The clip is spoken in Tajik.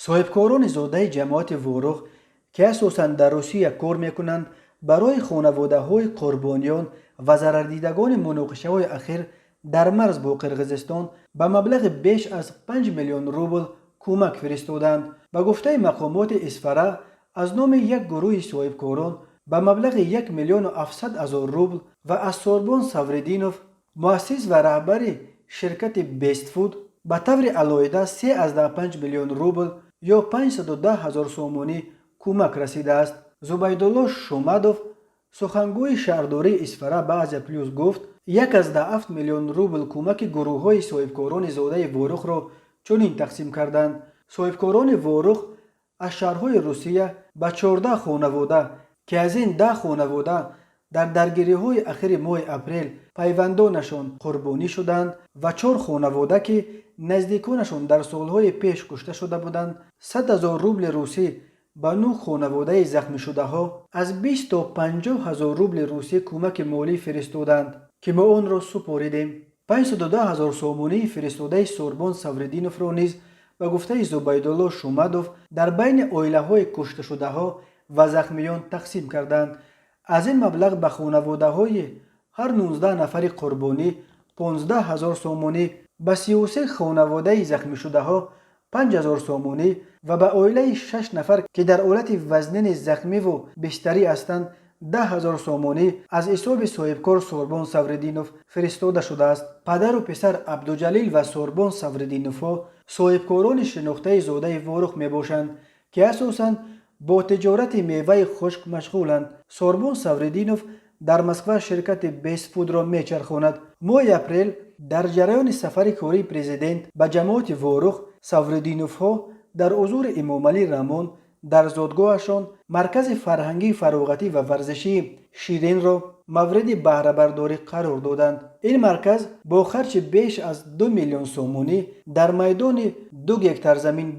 Соҳибкорони зодаи ҷамоати Ворух, ки асосан дар Русия кор мекунанд, барои хонаводаҳои қурбониён ва зарардидагони муноқишаҳои ахир дар марз бо Қирғизистон ба маблағи беш аз 5 миллион рубл кӯмак фиристоданд. Ба гуфтаи мақомоти Исфара, аз номи як гурӯҳи соҳибкорон ба маблағи 1 миллиону 700 ҳазор рубл ва аз Сорбон Савридинов, муассис ва раҳбари ширкати Бестфуд, ба таври алоҳида 3,5 миллион рубл ё 510 ҳазор сомонӣ кӯмак расидааст. Зубайдулло Шумадов, сухангӯи шаҳрдории Исфара, ба Азия Плюс гуфт, 1,7 миллион рубл кӯмаки гурӯҳҳои соҳибкорони зодаи Ворухро чунин тақсим карданд. Соҳибкорони Ворух аз шаҳрҳои Русия ба 14 хонавода, ки аз ин 10 хонавода дар даргириҳои ахири моҳи апрел пайвандонашон қурбонӣ шуданд ва чор хонавода, ки наздиконашон дар солҳои пеш кушта шуда буданд, 100 ҳазор рубли русӣ, ба нӯҳ хонаводаи захмишудаҳо аз 20 то 50 ҳазор рубли русӣ кӯмаки молӣ фиристоданд, ки мо онро супоридем. 510 ҳазор сомонии фиристодаи Сорбон Савридиновро низ, ба гуфтаи Зубайдулло Шумадов, дар байни оилаҳои кушташудаҳо ва захмиён тақсим карданд. Аз ин маблағ ба хонаводаҳои ҳар 19 нафари қурбонӣ 15 ҳазор сомонӣ, ба 33 хонаводаи захмишудаҳо 5 ҳазор сомонӣ ва ба оилаи шаш нафар, ки дар ҳолати вазнини захмиву бистарӣ ҳастанд, 10 ҳазор сомонӣ аз ҳисоби соҳибкор Сорбон Савридинов фиристода шудааст. Падару писар Абдуҷалил ва Сорбон Савридиновҳо соҳибкорони шинохтаи зодаи Ворух мебошанд, ки асосан бо тиҷорати меваи хушк машғуланд. Сорбон Савридинов дар Москва ширкати Бестфудро мечархонад. Моҳи апрел дар ҷараёни сафари кории президент ба ҷамоати Ворух Савридиновҳо дар ҳузури Эмомалӣ Раҳмон дар зодгоҳашон маркази фарҳангӣ, фароғатӣ ва варзишии Ширинро мавриди баҳрабардорӣ қарор доданд. Ин марказ бо харҷи беш аз 2 миллион сомонӣ дар майдони 2 гектар замин